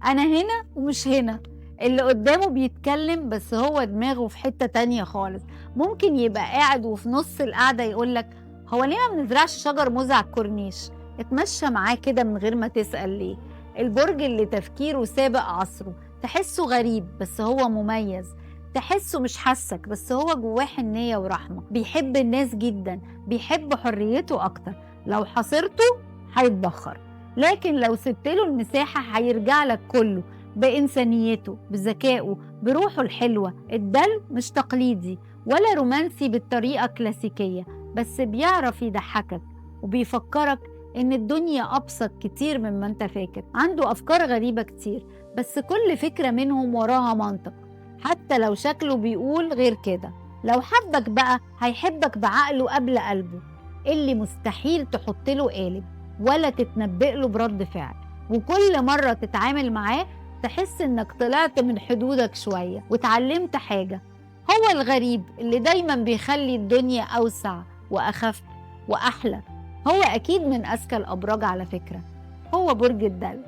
أنا هنا ومش هنا. اللي قدامه بيتكلم بس هو دماغه في حتة تانية خالص. ممكن يبقى قاعد وفي نص القعدة يقولك هو ليه ما بنزرعش شجر موز على الكورنيش؟ اتمشى معاه كده من غير ما تسأل ليه. البرج اللي تفكيره سابق عصره، تحسه غريب بس هو مميز، تحسه مش حاسك بس هو جواه حنية ورحمة، بيحب الناس جدا، بيحب حريته أكتر. لو حاصرته هيتبخر، لكن لو سبت له المساحة هيرجع لك كله بإنسانيته، بذكائه، بروحه الحلوة. الدلو مش تقليدي ولا رومانسي بالطريقة الكلاسيكية، بس بيعرف يضحكك وبيفكرك إن الدنيا أبسط كتير مما أنت فاكر. عنده أفكار غريبة كتير، بس كل فكرة منهم وراها منطق، حتى لو شكله بيقول غير كده. لو حبك بقى هيحبك بعقله قبل قلبه، اللي مستحيل تحط له قالب ولا تتنبئ له برد فعل. وكل مرة تتعامل معاه تحس إنك طلعت من حدودك شوية وتعلمت حاجة. هو الغريب اللي دايما بيخلي الدنيا أوسع وأخف وأحلى. هو أكيد من أذكى الأبراج على فكرة، هو برج الدلو.